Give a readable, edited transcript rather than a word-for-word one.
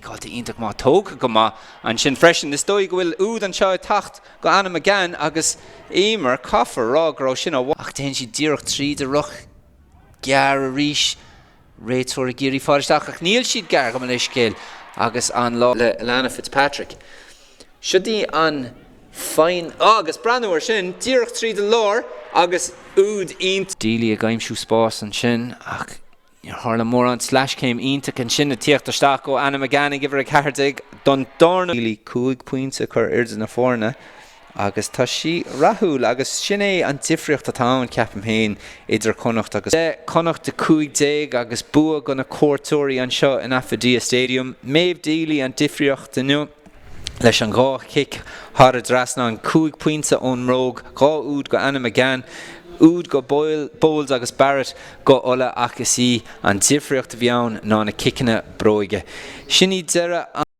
Ciceáilte iontach maith, tógtha go maith ansin freisin. Is dóigh go bhfuil úd anseo ag teacht go Anna McGann agus Eimear, caithfear a rá go raibh sin ó. Ach téann sí díreach tríd an ruc gearr arís. Réiteoir ag iarraidh fáil isteach ach níl siad gearr gabh mo leithscéal agus an lá. Le Alana Fitzpatrick. Siod í an fine agus breathnú ar sin, díreach tríd an lár agus úd iontach. Deely ag aimsiú spás ansin ach níor tharla mórán. Sleaschéim iontach ansin ag tíocht isteach ó Anna McGann ag uimhir 14 don darna. Deely 5 pointe a chur idir na foirne agus tá sí rathúil agus sin é an difríocht atá ann, ceapaim féin, idir Connacht agus. Connacht 15 agus bua go na cuairteoirí anseo in Affidea Stadium. Maeve Deely an difríocht inniu leis an dhá chic thar an dtrasnán, 5 pointe ón mbróg, 2 úd go Anna McGann, úd go Bowles agus Barrett go Ulaidh ach is í an difríocht a bhí ann ná na ciceanna bróige. Sin í deireadh an.